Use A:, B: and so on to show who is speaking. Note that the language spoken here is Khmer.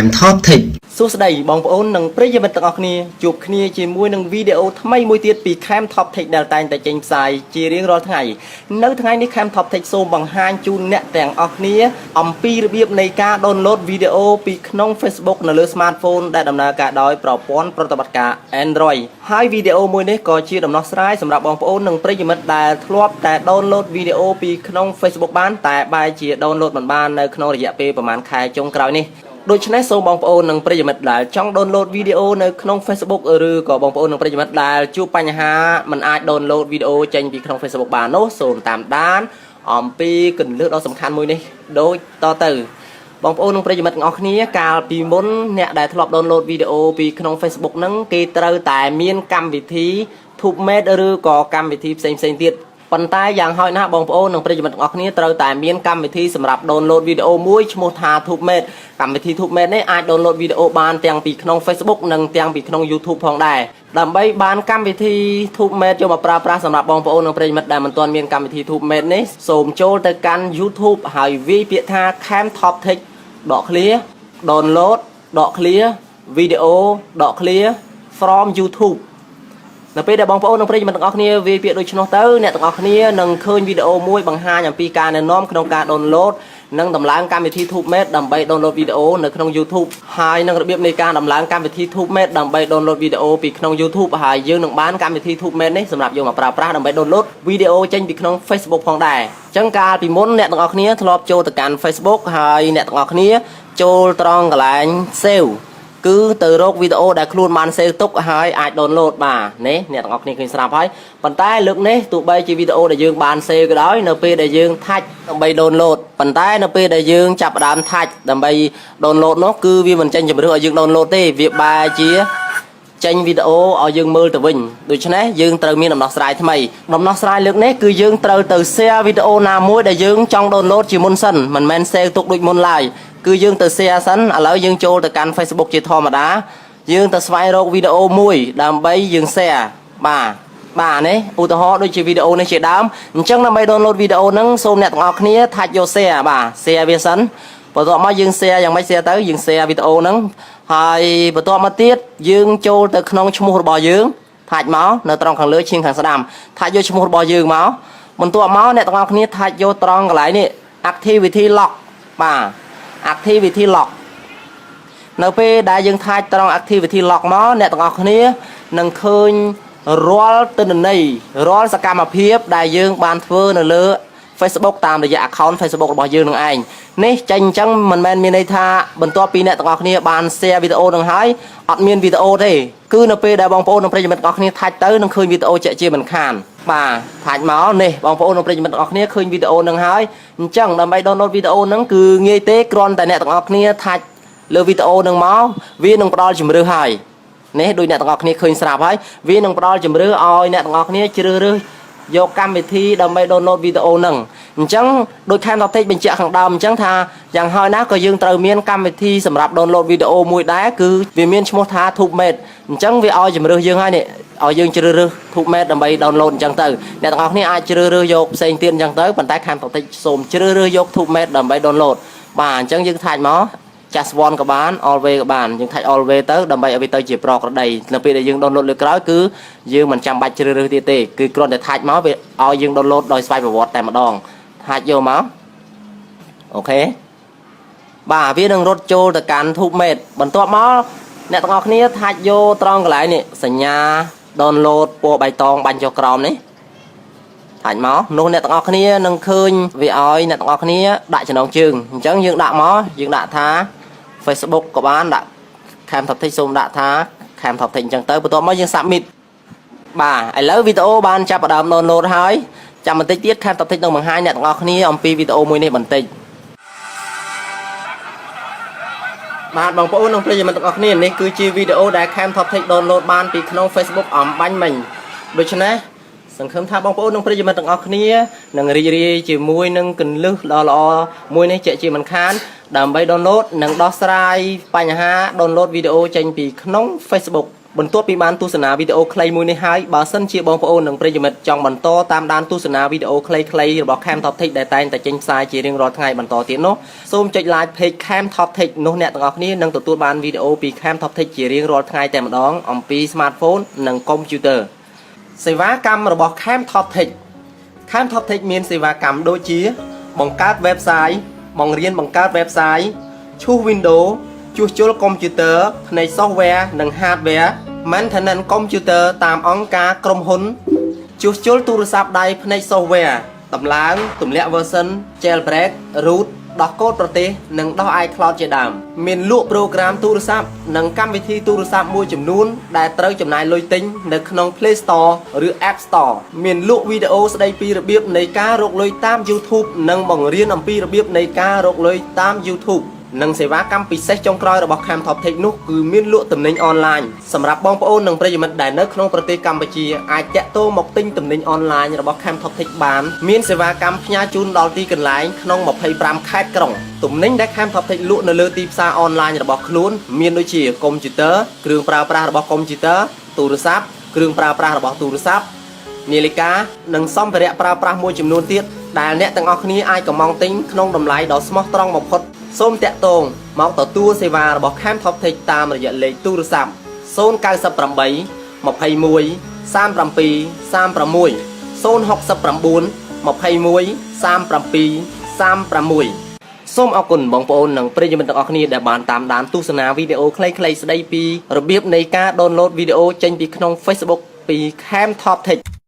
A: ម Top Tech។
B: សួស្តីបងប្អូននិងប្រិយមិត្តទាំងអស់គ្នាជួបគ្នាជាមួយនឹងវីដេអូថ្មីមួយទៀតពី Cam Top Tech ដែលតែងតែចេញផ្សាយជារៀងរាល់ថ្ងៃនៅថ្ងៃនេះ Cam Top Tech សូមបង្ហាញជូនអ្នកទាំងអស់គ្នាអំពីរបៀបនៃការ download វីដេអូពីក្នុង Facebook នៅលើ smartphone ដែលដំណើរការដោយប្រព័ន្ធប្រតិបត្តិការ Android ហើយវីដេអូមួយនេះក៏ជាដំណោះស្រាយសម្រាប់បងប្អូននិងប្រិយមិត្តដែលធ្លាប់តែ download វីដេអូពីក្នុង Facebook បានតែបែរជា download មិនបាននៅក្នុងរយៈពេលប្រហែលខែចុងក្រោយនេះ ដូច្នេះសូមបងប្អូននិងប្រិយមិត្តដែលចង់ download វីដេអូនៅក្នុង Facebook ឬក៏បងប្អូននិងប្រិយមិត្តដែលជួបបញ្ហាមិនអាច download វីដេអូចេញពីក្នុង Facebook បាននោះសូមតាមដាន អំពីគន្លឹះដ៏សំខាន់មួយនេះដូចតទៅ បងប្អូននិងប្រិយមិត្តទាំងអស់គ្នាកាលពីមុនអ្នកដែលធ្លាប់ download វីដេអូពីក្នុង Facebook ហ្នឹងគេត្រូវតែមានកម្មវិធី TubeMate ឬក៏កម្មវិធីផ្សេងៗទៀតប៉ុន្តែយ៉ាងហោចណាស់បងប្អូននិងប្រិយមិត្តទាំងអស់គ្នាត្រូវតែមានកម្មវិធីសម្រាប់ download វីដេអូមួយឈ្មោះថា TubeMate កម្មវិធី TubeMate នេះអាច download វីដេអូបានទាំងពីក្នុង Facebook និងទាំងពីក្នុង YouTube ផងដែរដើម្បីបានកម្មវិធី TubeMate យកមកប្រើប្រាស់សម្រាប់បងប្អូននិងប្រិយមិត្តដែលមិនទាន់មានកម្មវិធី TubeMate នេះសូមចូលទៅកាន់ YouTube ហើយវាយពាក្យថា Cam Top Tech ដកឃ្លា download ដកឃ្លា video ដកឃ្លា from YouTube នៅពេលដែលបងប្អូននិងប្រិយមិត្តទាំងអស់គ្នាវាយពាក្យដូច្នោះទៅអ្នកទាំងអស់គ្នានឹងឃើញវីដេអូមួយបង្ហាញអំពីការណែនាំក្នុងការ download និងដំឡើងកម្មវិធី TubeMate ដើម្បី download វីដេអូនៅក្នុង YouTube ហើយនឹងរបៀបនៃការដំឡើងកម្មវិធី TubeMate ដើម្បី download វីដេអូពីក្នុង YouTube ហើយយើងនឹងបានកម្មវិធី TubeMate នេះសម្រាប់យកមកប្រើប្រាស់ដើម្បី download វីដេអូចេញពីក្នុង Facebook ផងដែរអញ្ចឹងកាលពីមុនអ្នកទាំងអស់គ្នាធ្លាប់ចូលទៅកាន់ Facebook ហើយអ្នកទាំងអស់គ្នាចូលត្រង់កន្លែង save គឺទៅរកវីដេអូដែលខ្លួនបាន save ទុកហើយអាច download បាទនេះអ្នកទាំងអស់គ្នាឃើញស្រាប់ហើយប៉ុន្តែលើកនេះទោះបីជាវីដេអូដែលយើងបាន save ក៏ដោយនៅពេលដែលយើង touch ដើម្បី download ប៉ុន្តែនៅពេលដែលយើងចាប់ផ្ដើម touch ដើម្បី download នោះគឺវាមិនចេញជម្រើសឲ្យយើង download ទេវាបែរជា ចេញវីដេអូឲ្យយើងមើលទៅវិញដូច្នេះយើងត្រូវមានដំណោះស្រាយថ្មីដំណោះស្រាយលើកនេះគឺយើងត្រូវទៅ share វីដេអូណាមួយដែលយើងចង់ download ជាមុនសិនមិនមែន save ទុកដូចមុនឡើយគឺយើងទៅ share សិនឥឡូវយើងចូលទៅកាន់ Facebook ជាធម្មតាយើងទៅស្វែងរកវីដេអូមួយដើម្បីយើង share បាទបាទនេះឧទាហរណ៍ដូចជាវីដេអូនេះជាដើមអញ្ចឹងដើម្បី download វីដេអូហ្នឹងសូមអ្នកទាំងអស់គ្នាtouch យក share បាទ share វាសិនបន្ទាប់មកយើង share យ៉ាងម៉េច share ទៅយើង share វីដេអូហ្នឹងហើយបន្ទាប់មកទៀតយើងចូលទៅក្នុងឈ្មោះរបស់យើង touch មកនៅត្រង់ខាងលើឈៀងខាងស្ដាំtouch យកឈ្មោះរបស់យើងមកបន្ទាប់មកអ្នកទាំងអស់គ្នាtouch យកត្រង់កន្លែងនេះ activity log បាទ activity log នៅពេលដែលយើង touch ត្រង់ activity log មកអ្នកទាំងអស់គ្នានឹងឃើញរាល់ទិន្នន័យរាល់សកម្មភាពដែលយើងបានធ្វើនៅលើ Facebook តាមរយៈ account Facebook របស់យើងនឹងឯងនេះចេញអញ្ចឹងមិនមែនមានន័យថាបន្ទាប់ពីអ្នកទាំងអស់គ្នាបាន share វីដេអូនឹងហើយអត់មានវីដេអូទេគឺនៅពេលដែលបងប្អូននិងប្រិយមិត្តទាំងអស់គ្នាtouch ទៅនឹងឃើញវីដេអូជាក់ជាមិនខានបាទ touch មកនេះបងប្អូននិងប្រិយមិត្តទាំងអស់គ្នាឃើញវីដេអូនឹងហើយអញ្ចឹងដើម្បី download វីដេអូហ្នឹងគឺងាយទេគ្រាន់តែអ្នកទាំងអស់គ្នាtouch លើវីដេអូនឹងមកវានឹងផ្ដល់ជម្រើសហើយនេះដូចអ្នកទាំងអស់គ្នាឃើញស្រាប់ហើយវានឹងផ្ដល់ជម្រើសឲ្យអ្នកទាំងអស់គ្នាជ្រើសរើសយកកម្មវិធីដើម្បី download វីដេអូហ្នឹងអញ្ចឹងដូចខែមតតិចបញ្ជាក់ខាងដើមអញ្ចឹងថាយ៉ាងហោចណាស់ក៏យើងត្រូវមានកម្មវិធីសម្រាប់ download វីដេអូមួយដែរគឺវាមានឈ្មោះថា TubeMate អញ្ចឹងវាឲ្យជម្រើសយើងហើយនេះឲ្យយើងជ្រើសរើស TubeMate ដើម្បី download អញ្ចឹងទៅអ្នកទាំងអស់គ្នាអាចជ្រើសរើសយកផ្សេងទៀតអញ្ចឹងទៅប៉ុន្តែខែមតតិចសូមជ្រើសរើសយក TubeMate ដើម្បី download បាទអញ្ចឹងយើង touch មក just one ក៏បាន always ក៏បានយើង touch always ទៅដើម្បីឲ្យវាទៅជាប្រក្រតីនៅពេលដែលយើង download លើក្រោយគឺយើងមិនចាំបាច់ជ្រើសរើសទៀតទេគឺគ្រាន់តែtouch មកវាឲ្យយើង download ដោយស្វ័យប្រវត្តិតែម្ដង touch យកមក OK បាទវានឹងរត់ចូលទៅកាន់ TubeMate បន្ទាប់មកអ្នកទាំងអស់គ្នាtouch យកត្រង់កន្លែងនេះសញ្ញា download ពណ៌បៃតងបាញ់ចុះក្រោមនេះtouch មកនោះអ្នកទាំងអស់គ្នានឹងឃើញវាឲ្យអ្នកទាំងអស់គ្នាដាក់ចំណងជើងអញ្ចឹងយើងដាក់មកយើងដាក់ថា Facebook ក៏បានដាក់ Cam Top Tech សូមដាក់ថា Cam Top Tech អញ្ចឹងទៅបន្ទាប់មកយើង submit បាទឥឡូវវីដេអូបានចាប់ផ្ដើម download ហើយចាំបន្តិចទៀត Cam Top Tech នឹងបង្ហាញអ្នកទាំងអស់គ្នាអំពីវីដេអូមួយនេះបន្តិចបាទបងប្អូននិងប្រិយមិត្តទាំងអស់គ្នានេះគឺជាវីដេអូដែល Cam Top Tech download បានពីក្នុង Facebook អំបញ្ញមិញដូច្នេះសង្ឃឹមថាបងប្អូននិងប្រិយមិត្តទាំងអស់គ្នានឹងរីករាយជាមួយនឹងគន្លឹះដ៏ល្អមួយនេះជាក់ជាមិនខានដើម្បី download និងដោះស្រាយបញ្ហា download វីដេអូចេញពីក្នុង Facebook។ បន្ទាប់ពីបានទស្សនាវីដេអូខ្លីមួយនេះហើយបើសិនជាបងប្អូននិងប្រិយមិត្តចង់បន្តតាមដានទស្សនាវីដេអូខ្លីៗរបស់ Cam Top Tech ដែលតែងតែចេញផ្សាយជារៀងរាល់ថ្ងៃបន្តទៀតនោះសូមចុច like page Cam Top Tech នោះអ្នកទាំងអស់គ្នានឹងទទួលបានវីដេអូពី Cam Top Tech ជារៀងរាល់ថ្ងៃតែម្ដងអំពី smartphone និង computer។ សេវាកម្មរបស់ Cam Top Tech។ Cam Top Tech មានសេវាកម្មដូចជា បង្កើត website បង្រៀនបង្កើត website ឈូស Windows ជួសជុលកុំព្យូទ័រផ្នែក software និង hardware maintenance កុំព្យូទ័រតាមអង្គការក្រុមហ៊ុនជួសជុលទូរស័ព្ទដៃផ្នែក software តម្លើងទម្លាក់ version jailbreak root ដោះកូដប្រទេសនិងដោះ iCloud ជាដើមមានលក់ program ទូរស័ព្ទនិងកម្មវិធីទូរស័ព្ទមួយចំនួនដែលត្រូវចំណាយលុយទិញនៅក្នុង Play Store ឬ App Store មានលក់វីដេអូស្ដីពីរបៀបនៃការរកលុយតាម YouTube និងបង្រៀនអំពីរបៀបនៃការរកលុយតាម YouTube និងសេវាកម្មពិសេសចុងក្រោយរបស់ Cam Top Tech នោះគឺមានលក់ទំនិញអនឡាញសម្រាប់បងប្អូននិងប្រិយមិត្តដែលនៅក្នុងប្រទេសកម្ពុជាអាចតាក់ទងមកទិញទំនិញអនឡាញរបស់ Cam Top Tech បានមានសេវាកម្មផ្ញើជូនដល់ទីកន្លែងក្នុង25ខេត្តក្រុងទំនិញដែល Cam Top Tech លក់នៅលើទីផ្សារអនឡាញរបស់ខ្លួនមានដូចជាកុំព្យូទ័រគ្រឿងប្រើប្រាស់របស់កុំព្យូទ័រទូរស័ព្ទគ្រឿងប្រើប្រាស់របស់ទូរស័ព្ទនាឡិកានិងសម្ភារៈប្រើប្រាស់មួយចំនួនទៀតដែលអ្នកទាំងអស់គ្នាអាចកម្មង់ទិញក្នុងតម្លៃដ៏ស្មោះត្រង់បំផុតសូមតាក់ទងមកទទួលសេវារបស់ Cam Top Tech តាមរយៈលេខទូរស័ព្ទ098 21 37 36 069 21 37 36សូមអរគុណបងប្អូននិងប្រិយមិត្តទាំងអស់គ្នាដែលបានតាមដានទស្សនាវីដេអូខ្លីៗស្ដីពីរបៀបនៃការ download វីដេអូចេញពីក្នុង Facebook ពី Cam Top Tech។